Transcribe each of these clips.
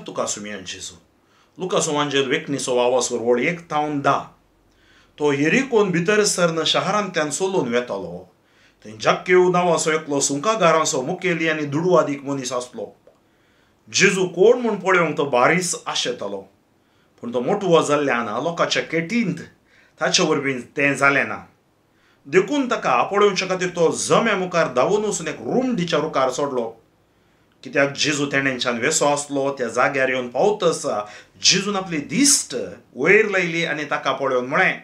तुका सुमयान जेजू. लुकासो वांजेल वेकणीचो वावासोर वळ 1 थावन 10. तो येरिकोन भितर सरन शहरांतल्यान सोलून वेतालो. थंय जाक्केव नांवाचो एकलो सुंकागारांचो मुखेली आनी दुडवादीक मनीस आसलो. जेजू कोण म्हूण पळोवंक तो बारीच आशेतालो, पूण तो मोटवो जाल्ल्यान लोकांच्या केटींत ताचे वरवीं तें जालें ना. देखून ताका पळोवच्या खातीर तो जम्या मुखार धांवून वचून एक रुमडीच्या रुखार चडलो. कित्याक जेजू तेणेंच्यान वेसो आसलो. त्या जाग्यार येवन पावतच जेजून आपली दिश्ट वयर लायली आनी ताका पळोवन म्हळें,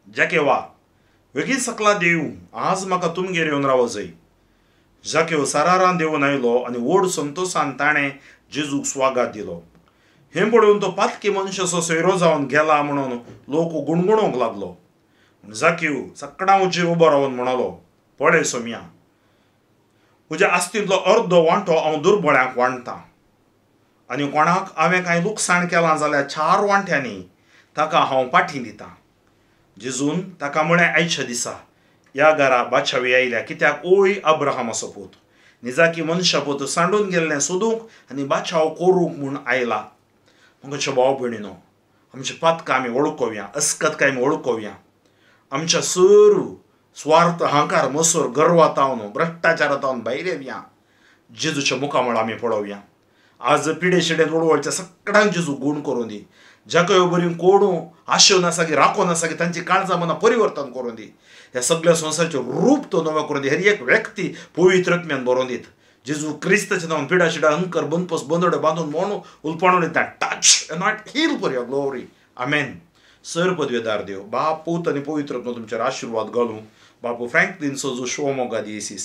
जाकेवा, वेगीं सकला देव, आज म्हाका तुमगेर येवन रावो जाय. जाकेव सरारान देंवन आयलो आनी व्हड संतोशान ताणें जेजूक स्वागत दिलो. हें पळोवन तो पातकी मनशाचो सोयरो जावन गेला म्हणून लोक गुणगुणूंक लागलो. जाकीव सकडां उचेर उबो रावन म्हणलो, पळय सोम्या, म्हज्या आस्तींतलो अर्दो वांटो हांव दुर्बळ्यांक वांट्टां आनी कोणाक हांवें कांय लुकसाण केलां जाल्यार 4 वांट्यांनी ताका हांव पाठी दितां. जेजून ताका म्हळें, आयच्या दिसा ह्या घरा बादशावी आयल्या, कित्याक ओय अब्राहमाचो पूत. निजाकी मनशा पूत सांडून गेल्लें सोदूंक आनी बाचाव करूंक म्हूण आयला. म्हज्या भाव भयणीनो, आमची पातकां आमी वळखोवया, अस्कतकाय आमी वळखोवया. आमच्या सर स्वार्थ, अहंकार, मसर, गर्वातावन, भ्रश्टाचारातावन भायर येवया. जेजूच्या मुखामळ आमी पळोवया. आज पिडे शिडेन वळवळच्या सगळ्यांक जेजू गूण करून दी. जाका बरी कोणू आशेवन आसा की राखून आसा की तांची काळजां मनां परिवर्तन करून दी. ह्या सगळ्या संवसाराचें रूप तो नवें करून दी. हर एक व्यक्ती पवित्र आत्म्यान बरोवन दीत. जेजू क्रिस्ताच्या नांवान पिडा शिडा अंकर बंदपोस बंदोडे बांदून म्हणून उलपाणून दिता. Touch and not heal for your glory. Amen. Sir पदवेदार देव बाप, पूत आनी पवित्र आत्मो तुमचेर आशिर्वाद घालूं. बापू फ्रँकलीन सोजू शिवमोगा दियेसीस.